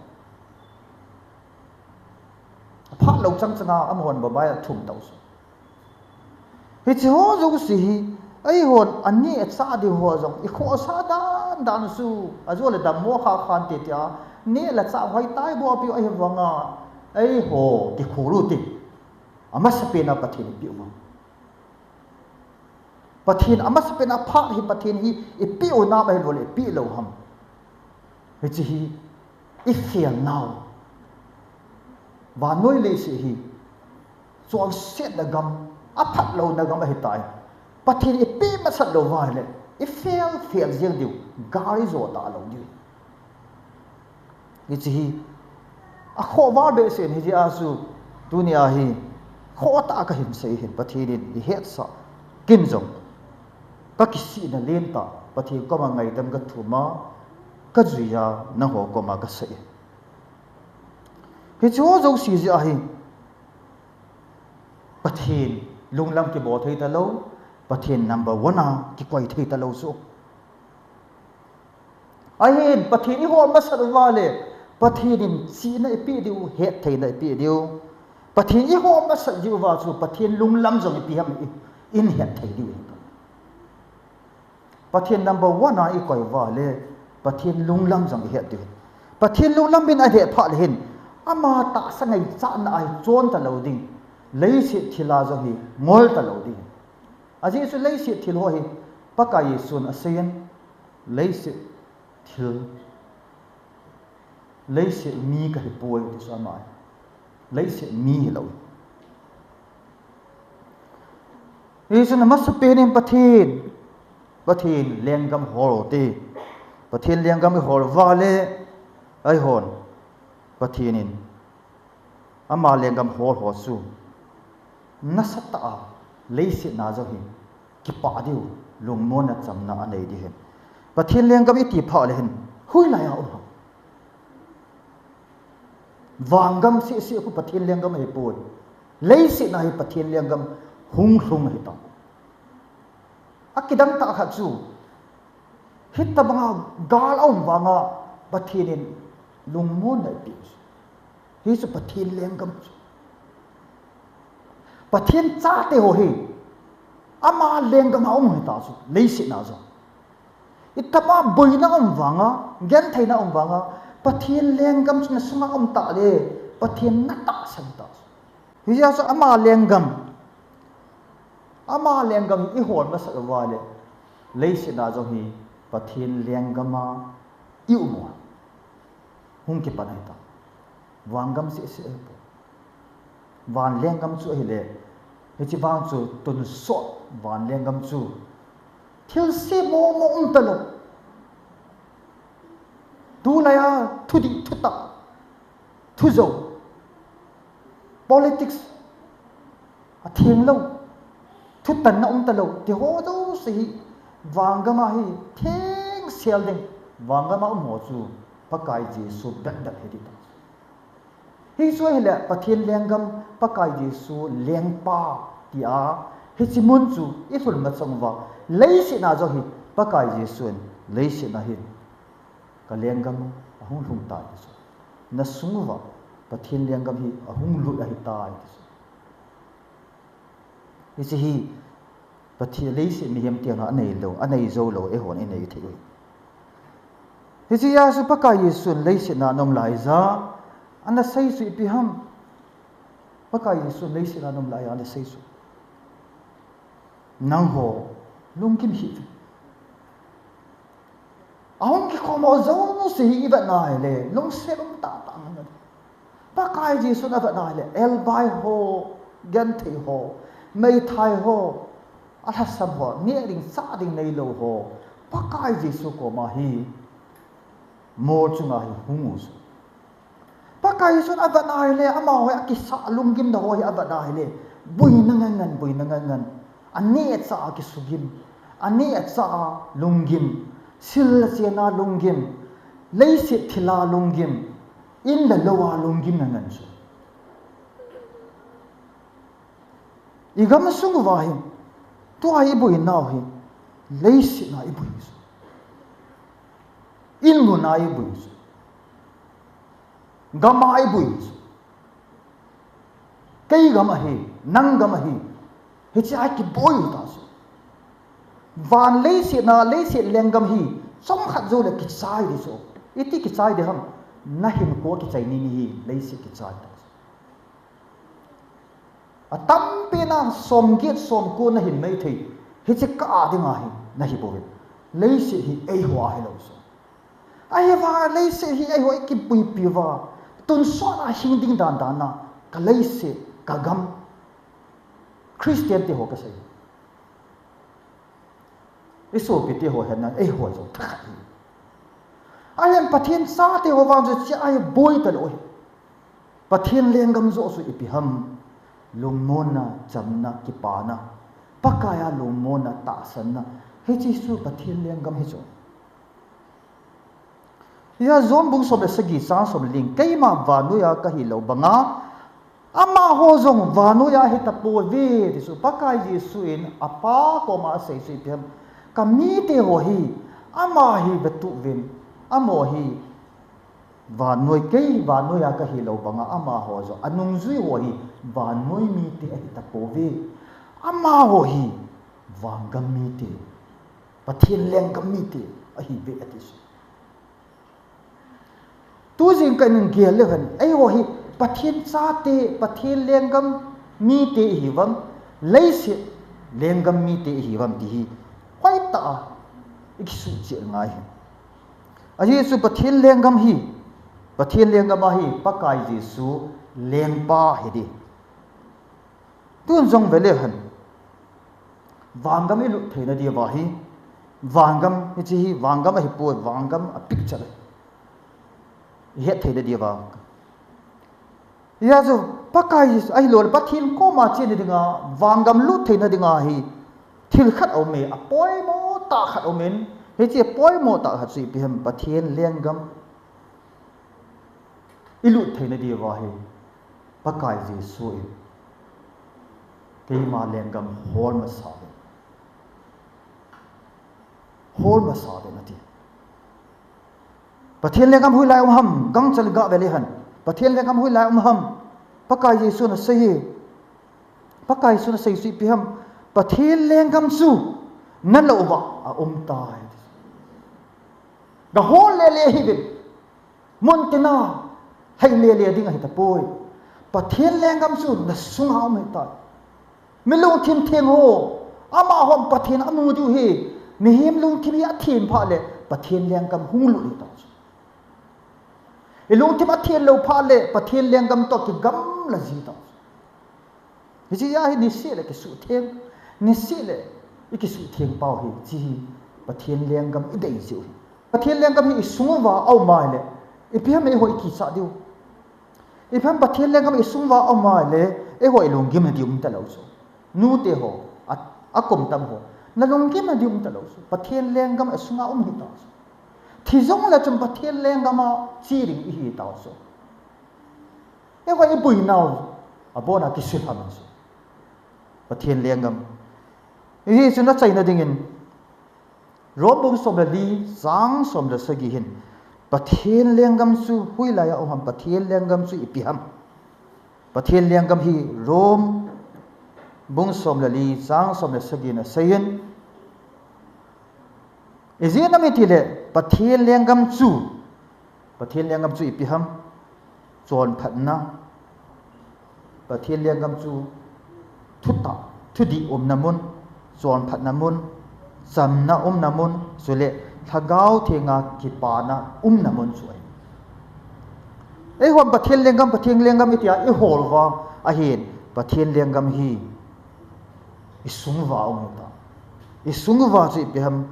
a phat lo cangcanga a mahawn mobile a thum to su. Hici haw zo si hi ei hawn a ni a cah ding haw zong i khawhsa dan dan su a zual le dam maw kha khan ti tia ni la cah hoi tai bawlpi ahi vanga ei haw kikhur uh ti a masa pena Pathian i pi uva. Pathian a masa pen a phak hi Pathian hi i pi uh nam ahi lo le i pi lo ham. Hici hi i fial nau. Vannoi le si hi cuang siat na gam a phat lo na gam ahi tai. Pathian i pi masat lo vai le i fel fel ziang ding uh, gal i zaw ta lo ding uh. Hici hi a khawhval behseh in, hici a su tuni a hi khawh ta ka hin sei hin, Pathian in i hetsah kin zong ka kisihna lian ta, Pathian koma ngaidam ka thum a, ka zui a, nangho koma ka sei hi. Hici ho zo si zia hi Pathian lunglam kibawl thei ta lo, Pathian number one a kikoi thei ta lo su. Ahi hin Pathian i hawl masat uva le Pathian in cihna i pih ding uh, het theihna i pih ding uh. Pathian i hawl masat ding uva cu Pathian lunglam zong i pih ham i, in het thei ding uh. Pathian number one a i koi uva le Pathian lunglam zong i het ding uh. Pathian lunglam in a heh phah le hin ama tahsa ngaihcahna a hi cawn ta lo ding, leiset thil a zong hi ngol ta lo ding. A Jesu leiset thil haw hi Pakai Jesu in a sei in, leiset thil, leiset mi ka hi puai ti su amah hi. Leiset mi hi lo hi. Hi cun a masa pen in Pathian, Pathian lenggam hawl ti. Pathian lenggam i hawl va le ai hawn Pathian in ama lenggam hawl haw cu nasa ta a, leisetna zong hi kipah ding uh, lungmuanna camna a nei ding hin. Pathian lenggam i ti phah le hin hui lai a um hang. Vanggam sihsih khu Pathian lenggam a hi puai. Leisetna hi Pathian lenggam hung hlung a hi ta. A kidang ta khat cu hita banga gal a um vanga Pathian in lungmuanna i pih. Hi cu Pathian lenggam cu. Pathian cate haw hi ama lenggam a um hi ta cu, leisetna zong. I tapa buaina um vanga, gentheihna um vanga Pathian lenggam cu na sungah um ta le Pathian na tahsan ta cu. Hi zia cu ama lenggam, ama lenggam hi i hawl masak uva le leisetna zong hi Pathian lenggam a i um uh. Hung kipan ahi ta. Vanggam sihsih ahi pua. Van lenggam cu ahi le, hici vang cu tun sawt van lenggam cu thil si mawmawh um ta lo. Tulai a thudih thutah, thuzo, politics, a theng lo, thutanna um ta lo ti haw zo si hi. Vanggam a hi theng sial ding vanggam a um haw cu Pakai Jesu bekbek hi dih ta. Hi cu ahi le Pathian lenggam Pakai Jesu lengpa ti a hici mun cu i hlun macang uva, leisetna zong hi Pakai Jesu in leisetna hi ka lenggam a hung hlung ta hi cu, na sung uva Pathian lenggam hi a hung lut ahi ta hi cu. Hici hi Pathian leiset mihem tiang a nei lo, a nei zo lo, ei hawn i nei thei uh hi. Hici a cu Pakai Jesu in leisetna a na om lai za a na sei cu i pi ham. Pakai Jesu in leisetna a na om lai a na sei cu nang haw lunggim hi ve. A hong kikhawm aw zo si hi i vatna hi le lungset um taktak ngan. Pakai Jesu in a vatna hi le elbai haw, genthei haw, meithai haw, a lhasam haw, nek ding cah ding nei lo haw, Pakai Jesu kawma hi mawl cunga hi hung uh cu. Pakai Jesu in a vatna hi le amau hi a kisah lunggimna haw hi a vatna hi le buina ngangan, buina ngangan. A neh caah a kisugim, a neh caah a lunggim, sil le ciana lunggim, leiset thila lunggim, inn le lo a lunggim ngangan cu. I gam sung uva hi tua i buina uh hi leisetna i bui cu. Inn ngun a i bui cu. Gam a i bui cu. Kei gam ahi, nang gam ahi, hici a i kibawi ta cu. Van leisetna, leiset lenggam hi cawm khat zo le kicai dih cu. I ti kicai dih ham, na hin kua kicai ni ni hi leiset kicai ta cu. A tampi na sawmgiat sawmkua na hin mei thei, hici ka a dinga hi na hi bo in. Leiset hi ei hua hi lo cu. Ahi va leiset hi ei hua i kipuipi va, tun suan a hing ding dandan na ka leiset, ka gam, Khristian te haw ka sei. I sopite haw hi-in ei haw zong thakhat hi. A hiang Pathian sate haw vang zong ci-a hi buai ta lo hi. Pathian lenggam zawh suk ipi ham? Lungmuanna, camna, kipana, Pakai-a lungmuanna, tahsanna, hih Jesu Pathian lenggam hi zong. Hia John bung sawm le sagih, sang sawm le li-in, keimah vannoi-a ka hih loh banga amah haw zong vannoi-a hi ta pua ve, Jesu, Pakai Jesu in a Pa kawma a sei suk ipi ham? Ka mite haw hi, amah hi va tuh ven, amah hi vannoi, kei vannoi-a ka hih loh banga amah haw zong, a nungzui haw hi vannoi mite ahi ta pua ve. Amah haw hi vanggam mite, Pathian lenggam mite ahi ve, a ci suk. Tuzing ka in gel le hen, ei haw hi Pathian sate, Pathian lenggam mite ihi vam, leiset lenggam mite ihi vam ti hi hoih ta a i kisuh ciat ngai hi. A Jesu Pathian lenggam hi, Pathian lenggam ahi Pakai Jesu lengpa hi di. Tun zong ve le hen, vanggam i lut theina di a va hi, vanggam i ci hi, vanggam ahi pua, vanggam a picture i het theina di a va. Hia zong Pakai ahi lo le Pathian kawma ci nadinga, vanggam lut theina dinga hi thil khat a om e, a poimaw tah khat om in, hih ci a poimaw tah khat suk ipi ham? Pathian lenggam i lut theina di a va hi Pakai Jesu in keima lenggam hawl masa ve, hawl masa ve na ti. Pathian lenggam hoih lai om ham? Gangcel gah ve le hen, Pathian lenggam hoih lai om ham? Pakai Jesu na sei hi. Pakai Jesu na sei suk ipi ham? Pathian lenggam cu na loh vah a om ta hi. Ga hawl lele hi vin, muntina hei lele ding ahi ta pua. Pathian lenggam cu na sunga om hi ta. Mi lungthim theng haw, amah haw Pathian a mu ding hi. Mihing lungthim hi a thim phah le Pathian lenggam hong lut hi ta. I lungthim a thian lo phah le Pathian lenggam tawh kigamla zi ta. Hi ci a hi nisih le kisuh theng, nisih le i kisuh theng pau hi ci hi. Pathian lenggam i deih ziau hi. Pathian lenggam hi i sung uva a om ai le ipi ham ei haw i kicah diu? Ipi ham Pathian lenggam i sung uva a om ai le ei haw i lunggim na di um ta lo cu. Nute haw, a, a kum tam haw, na lunggim na di um ta lo cu. Pathian lenggam a sunga om hi ta cu. Thi zong le cun Pathian lenggam a ci ding i hi ta cu. Ei haw i buinau a bawn a kisuih ham cu. Pathian lenggam i hi cun a ceina dingin Rom bung sawm le li, sang sawm le sagih hin Pathian lenggam cu hoih lai a om ham, Pathian lenggam cu ipi ham? Pathian lenggam hi Rom bung sawm le li, sang sawm le sagih na sei in, i ziah nam i ti le Pathian lenggam cu, Pathian lenggam cu ipi ham? Cawnphatna. Pathian lenggam cu thutah, thudih umna mun, cawnphatna mun, camna umna mun, cule Hlagau Thenga kipana umna mun cu ahi. Ei haw Pathian lenggam, Pathian lenggam i ti a i hawl vang ahin Pathian lenggam hi i sung uva a om hi ta. I sung uva cu ipi ham?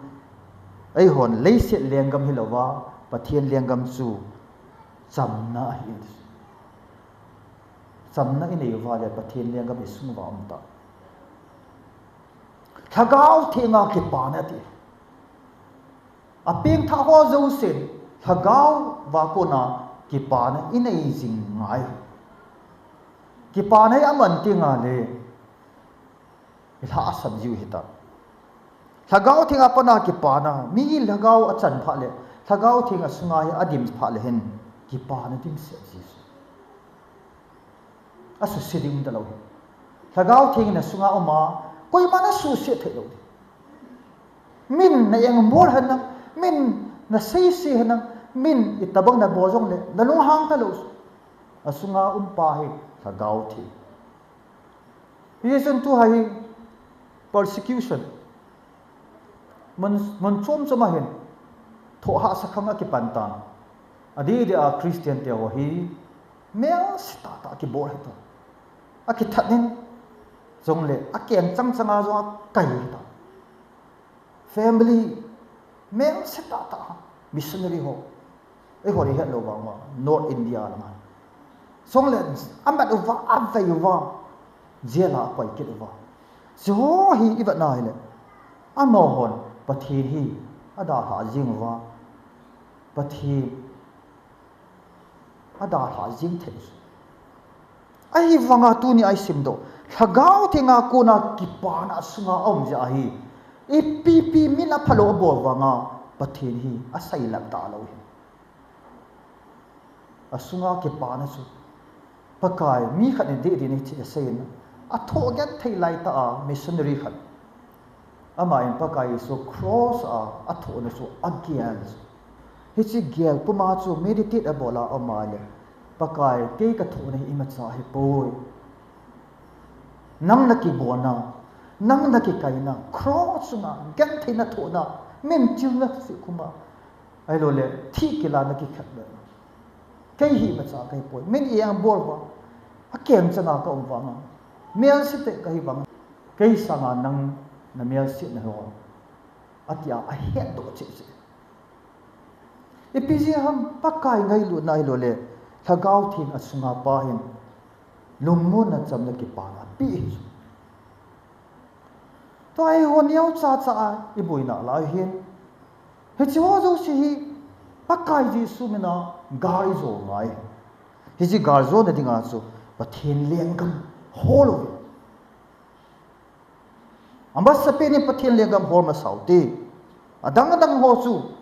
Ei haw leiset lenggam hi lo a, Pathian lenggam cu camna ahi. Camna i nei uva le Pathian lenggam i sung uva om ta. Hlagau Thenga kipana a ti. A pengthah haw zosen Hlagau vakuna kipana i nei zing ngai. Kipana hi a man tinga le i hla a sam ziu hi ta. Hlagau Thenga pana kipana, mi Hlagau a can phah le Hlagau Thenga sunga hi a dim phah le hin kipana dimsiat ziu. A susia ding um ta lo hi. Hlagau Theng na sunga om a, koima na susia thei lo ding. Min na engmual hen nang, min na seisi hen nang, min i tabang na bawl zong le na lunghang ta lo. A sunga um pa hi Hlagau Theng. Hi cun tu hai hi persecution mun, mun cuamcuam ah hin thawh hahsa khang a kipan ta. A didi a Khristian te haw hi mel si taktak a kibawl hi ta. A kithat in zong le a keng cangcang a zong a kai hi ta. Family, mel se tahtah missionary ho. Ei ho i het lo vang ua North India lamah. Song le a mat uva, a vei uva, jail ah a pai kit uva. Zi ho hi i vat na hi le, amau hon Pathian hi a dalha zing uva. Pathian a dalha zing thei. Ahi vanga tuni a i sim dawh, Hlagau Thinga kuna kipana a sunga a om zia ahi. I pipi min a phalo a bawl vanga Pathian hi a sailam ta lo hi. A sunga kipana cu Pakai mi khat in dih dih ni ci a sei in a thawh gen thei lai ta a missionary khat. Amah in Pakai Jesu cross a a thawhna cu a gial. Hici gial puma cu meditate a bawla a om a le, Pakai, kei ka thawhna hi i maca hi poi. Nang na kibuana, nang na kikaina, cross sungah gentheina thawhna, min cil na si kuma. Ai lo le, thih kila na kikhat le. Kei hi maca kei poi. Min i ang bol ba. A kem canga ka om vanga. Mial si te ka hi vanga. Kei sanga nang na mial si na ho. A tia a het do ci ci. I pi zi ham Pakai ngai lu na ai lo le. Hlagau Thing a sunga pa hin. Lungmun na cam na kipa na pi hi. Tua hi hon yau ca ca a i buina lai hin. Hici ho zo si hi Pakai Jesu mina gal i zo ngai. Hici gal zo na dinga cu Pathian lenggam hol lo. A masa pen in Pathian lenggam hol masa uh ti. A dang a dang ho cu,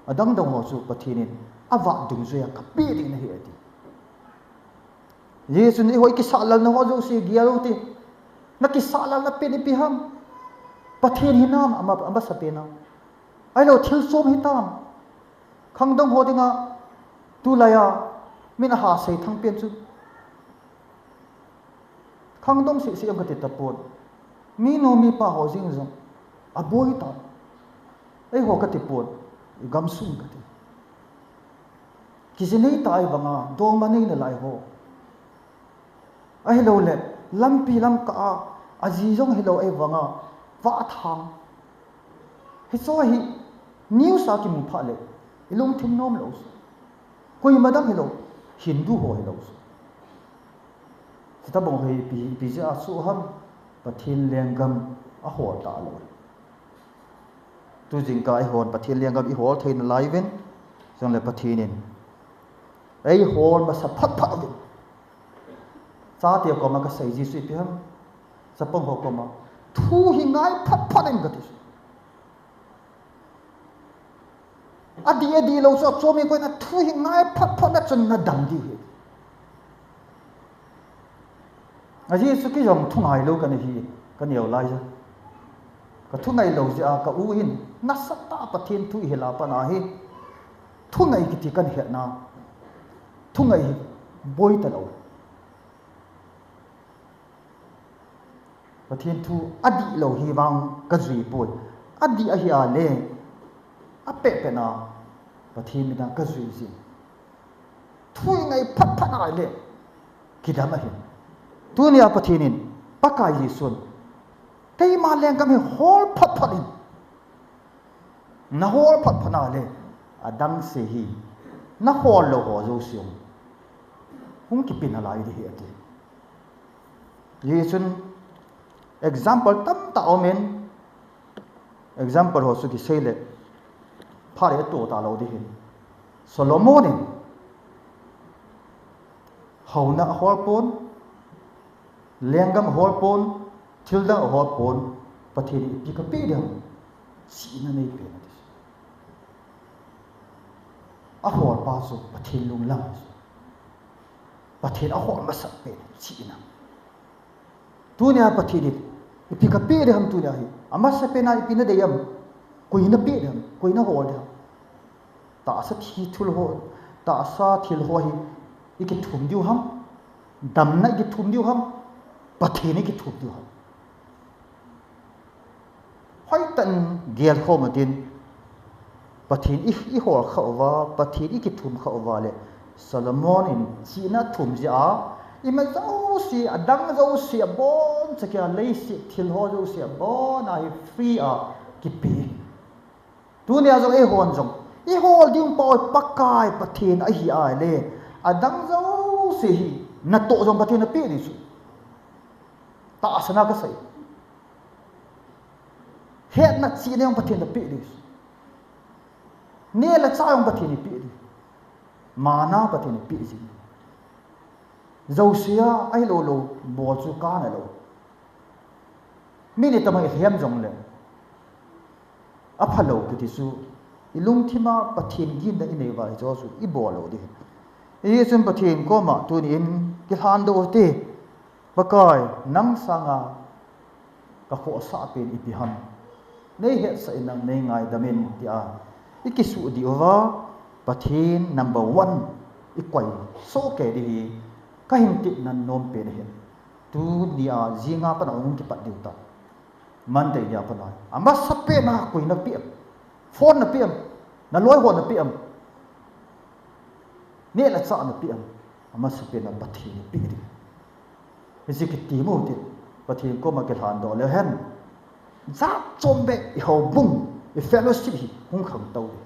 a dang dang ho cu Pathian in a vah dungzui a ka pi ding na hi a ti. Jesu nih hoi kisahlalna ho zo si gial uh ti. Na kisahlalna pen i pi ham. Pathian hi nam a ma-, a masa pen a. Ai lo thil sawm hi tam. Khangdong ho dinga tulai a min a ha sei thang pen cu. Khangdong sih sih ang ka ti ta puan. Mi nu mi pa ho zing zong a buai ta. Ei ho ka ti puan. I gam sung ka ti. Kizi nei ta ai vanga dawma nei na lai ho. A hi lo le lampi lam ka a a zi zong hi lo ei vanga va a thang. Hi saw hi news a kimu phah le i lungthim nuam lo. Kuima dang hi lo, Hindu ho hi lo. Sita bang hoi pi, pi zia a suh ham Pathian lenggam a hol ta lo. Tu zingka i hon Pathian lenggam i hol theina lai ven, zong le Pathian in ei hol masa phat phat ven. Sa tia koma ka sei Jesu i pi ham, sa pong ho koma thu hi ngai phat phat in ka ti. A dih a dih lo cu a cuam i koina thu hi ngai phat phat na cun na dam dih hi. A Jesu ki zong thu ngai lo kan hi, ka neu lai zia. Ka thu ngai lo zia ka u hin na sa ta Pathian thu i hela pana hi. Thu ngai kiti kan hiatna. Thu ngai hi boi ta lo. Pathian thu a dih lo hi vang ka zui puai. A dih ahi a le a pehpehna Pathian mina ka zui zin. Thu i ngai phatphat a le kidam ahi. Tunia Pathian in Pakai Jesu in keima lenggam hi hawl phatphat in. Na hawl phatphat a le a dang se hi. Na hawl lo haw zo siung hung kipin a lai di hi a ti. Hi cun example tamtak om in, example haw cu kisei le phare a tuah ta lo dih hin Solomon in hona a hawl pawn, lenggam a hawl pawn, thil dang a hawl pawn, Pathian in ipi ka pe diam cihna nei pen a ti. A hawl pa cu Pathian lunglam, Pathian a hawl masak pen cihna. Tunia Pathian in ipi ka pe diam tunia hi a masa pena ipi na dei am? Koi na pe diam? Koi na hawl diam? Tahsa thil haw, tahsa thil haw hi i kithum diu ham? Damna i kithum diu ham? Pathian i kithum diu ham? Hoih tan gel khawm a tin Pathian i, i hawl khauh va, Pathian i kithum khauh va le Solomon in cihna thum zia a, i ma zosia, a dang zosia, bawn cakia leisia thil haw zosia bawn a hi free a kipi. Tuni-ah zong ei hawn zong i hawl ding pawi Pakai Pathian ahi ai le, a dang zosia hi na tawh zong Pathian a piak ding hi. Tahsanna ka sa hi. Hetna cihna zong Pathian a piak ding hi. Neh le chah zong Pathian i piak ding hi. Mana Pathian i piak ding hi. Zosia ahi lo lo bawl cu ka na lo. Minute tamang i hliam zong le a pha lo kiti cu i lungthim ah Pathian ginna i nei val hi cu i bawl lo ding hi. Hi cun Pathian kuamah tuni-in kihlan dawh hi ti. Pakai, nang sanga ka khawhsah pen i pi ham. Nei hetsah in, nang nei ngaidam in, tiah i kisuah dih uh a, Pathian number one i kuai sawh kei ding hi. Ka hin titna nuam pen hi. Tuni-a zinga pan a hong kipat ding uh ta. Monday ni-a pan a, a masa pen a koi na piam, phone na piam, na lawi haw na piam, neh le chah na piam, a masa pen a Pathian na piak ding. Hi si kiti mu ti, Pathian kuamah kihlan dawh le hen, zat cawm beh i ho bung, i fellowship hi hong khangto ding.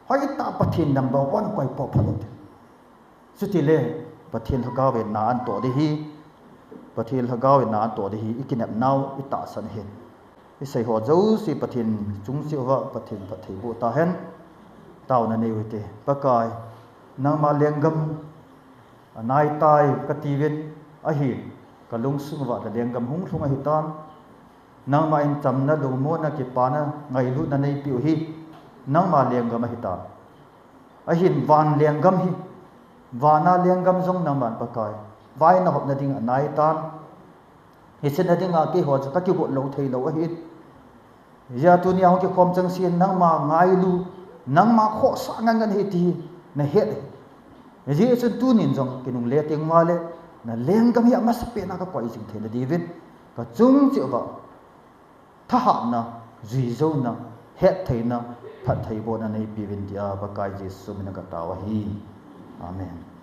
Hoi ta Pathian number one kuai pawh pha lo ding. Cutile Pathian Hlagau in na an tuah ding hi. Pathian Hlagau in na an tuah ding hi. I kinepna uh i tahsan hi. I seihaw zosia Pathian cung ciah uh ah Pathian phat thei buh ta hen. Tau na nei uh hi ti. Pakai, nangmah lenggam a nai tai ka ti uh in, ahi ka lungsung uh ah na lenggam hong tlung ahi tan. Nangmah in camna, lungmuanna, kipana, ngaihsutna neipih uh hi. Nangmah lenggam ahi tan. Ahin van lenggam hi. Vana lenggam zong nangmah in Pakai, vai na hop nading a nai tan. Hi si nading a kei haw cu ka kiguat lo thei lo ahi. Zia tuni a hong kikhawm cang si nangmah ngailu, nangmah khawhsah ngangan hi ti na het hi. Zia cun tunin zong kinung le teng mah le na lenggam hi a masa pen a ka kuai zing thei nading uh in ka cung ciah uh ah thahatna, zuizona, hettheihna, phattheihna neipih uh in tiah Pakai Jesuh min a ka tau ahi. Amen.